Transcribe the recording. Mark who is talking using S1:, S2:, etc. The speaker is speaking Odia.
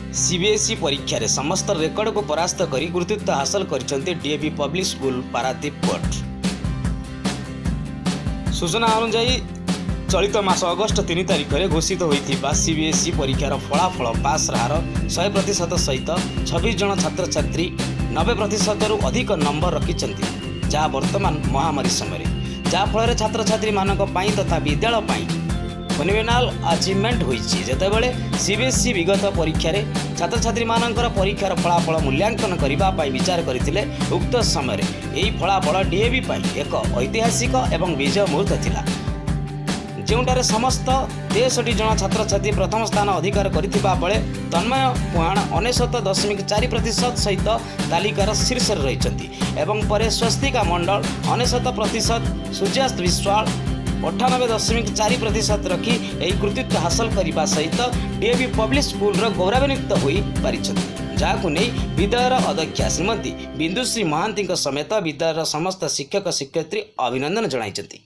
S1: ସିବିଏସ୍ଇ ପରୀକ୍ଷାରେ ସମସ୍ତ ରେକର୍ଡକୁ ପରାସ୍ତ କରି କୃତିତ୍ୱ ହାସଲ କରିଛନ୍ତି DAV public school, Paradip port. ସୂଚନା ଅନୁଯାୟୀ, ଚଳିତ ମାସ ଅଗଷ୍ଟ 3 ତାରିଖରେ ଘୋଷିତ ହୋଇଥିବା ସିବିଏସ୍ଇ ପରୀକ୍ଷାର ଫଳାଫଳ ପାସ୍ ହାର 100% ସହିତ 26 ଜଣ ଛାତ୍ରଛାତ୍ରୀ 90 ପ୍ରତିଶତରୁ ଅଧିକ ନମ୍ବର ରଖିଛନ୍ତି, ଯାହା ବର୍ତ୍ତମାନ ମହାମାରୀ ସମୟରେ, ଯାହାଫଳରେ ଛାତ୍ରଛାତ୍ରୀମାନଙ୍କ ପାଇଁ ତଥା ବିଦ୍ୟାଳୟ ପାଇଁ ଫେନୋମିନାଲ ଆଚିଭମେଣ୍ଟ ହୋଇଛି। ଯେତେବେଳେ ସିବିଏସ୍ଇ ବିଗତ ପରୀକ୍ଷାରେ ଛାତ୍ରଛାତ୍ରୀମାନଙ୍କର ପରୀକ୍ଷାର ଫଳାଫଳ ମୂଲ୍ୟାଙ୍କନ କରିବା ପାଇଁ ବିଚାର କରିଥିଲେ, ଉକ୍ତ ସମୟରେ ଏହି ଫଳାଫଳ ଡିଏଭି ପାଇଁ ଏକ ଐତିହାସିକ ଏବଂ ବିଜୟ ମୁହୂର୍ତ୍ତ ଥିଲା, ଯେଉଁଠାରେ ସମସ୍ତ 63 ଜଣ ଛାତ୍ରଛାତ୍ରୀ ପ୍ରଥମ ସ୍ଥାନ ଅଧିକାର କରିଥିବା ବେଳେ ତନ୍ମୟ ପୁହାଣ 99.4% ସହିତ ତାଲିକାର ଶୀର୍ଷରେ ରହିଛନ୍ତି ଏବଂ ପରେ ସ୍ୱସ୍ତିକା ମଣ୍ଡଳ 99%, ସୂର୍ଯ୍ୟାସ୍ତ ବିଶ୍ୱାଳ 98.4% ରଖି ଏହି କୃତିତ୍ୱ ହାସଲ କରିବା ସହିତ ଡିଏଭି ପବ୍ଲିକ ସ୍କୁଲର ଗୌରବାନ୍ୱିତ ହୋଇପାରିଛନ୍ତି, ଯାହାକୁ ନେଇ ବିଦ୍ୟାଳୟର ଅଧ୍ୟକ୍ଷା ଶ୍ରୀମତୀ ବିନ୍ଦୁଶ୍ରୀ ମହାନ୍ତିଙ୍କ ସମେତ ବିଦ୍ୟାଳୟର ସମସ୍ତ ଶିକ୍ଷକ ଶିକ୍ଷୟିତ୍ରୀ ଅଭିନନ୍ଦନ ଜଣାଇଛନ୍ତି।